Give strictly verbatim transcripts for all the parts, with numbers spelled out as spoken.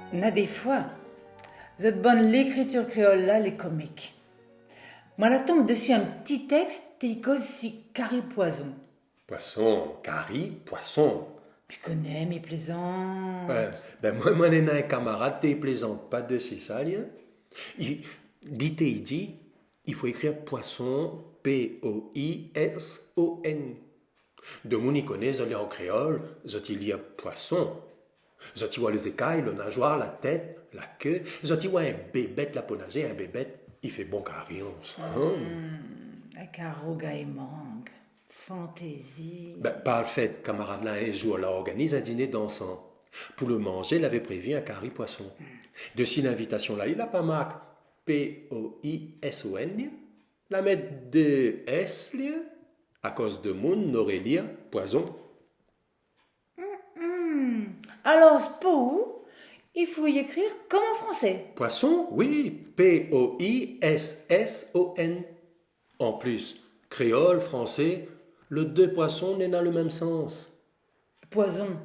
Na défoi, zot bann lékritir kréol la lé komik. Moin la tonm dési in ti tèks té i koz si kari poison. Poison, kari poison. Mi koné, mi plézant. Oué, bin moin, moin néna in kamarad té i plézant pa dési sa, li, in. Li, li té i di, i fo ékrir poison, P O I S O N. Demoun i koné, zot i lir an kréol, zot i lir poison. Zot i oi lo zékay, lo nazoir, la tèt, la ké. Zot i oi in bébèt la pou nazé, in bébèt i fé bon kari ansanm. Hmm, èk in rougay mang. Fantézi. Bin, par fèt, kamarad la, in zour, la organiz in diné dansan. Pou lo manzé, lavé prévi in kari poison. Dési linvitasion la, li la pa mark P O I S O N, li la mèt dé S, li, akoz demoun noré lir poison. Hmm. Alor, pou ou, i fo i ékrir kom an fransé. Poison, oui, P O I S S O N. An plis, kréol, fransé, lo dé poison néna lo mèm sans. Poison,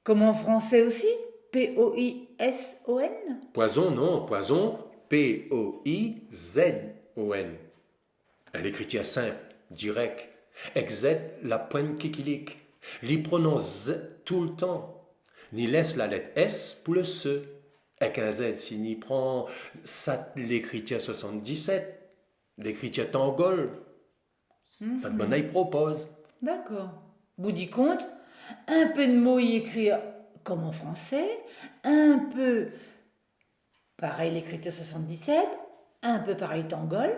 kom an fransé osi, P O I S O N ? Poison, non, poison, P O I Z O N. In lékritir sinp, dirèk, èk Z la point kikilik. Li prononss Z toultan. Ni lès la lèt S pou lo S. Èk in Z, si ni pran sat lékritir soisann-disèt, lékritir tangol. Mhm. Sat bann la i propoz. Dakor. Bout di kont, in pé d'mo i ékrir kom an fransé, in pé parèy lékritir soisann-disèt, in pé parèy tangol.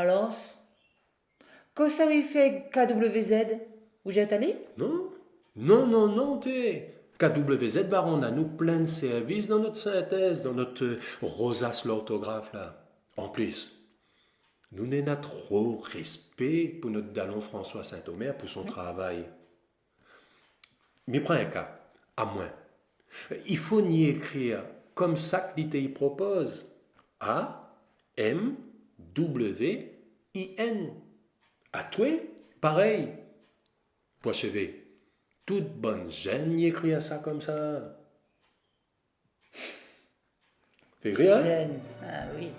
Alor, kosa ou i fé K W Z, ou zèt alé ? Non. Non, non, non, té. K W Z va rann anou plin sèrvis dan nout sintèz, dan nout, euh, rozas lortograf la. An plis, nou néna tro rèspé pou nout dalon François Saint-Omer, pou son travay. Mi pran in ka, amoin. I fo ni ékrir kom sak li té i propoz. A M W I N. Atwé, parèy. Pou ashové, tout bann jenn i ékrir sa komsa. Fé rir, in ? Jenn, ah oui.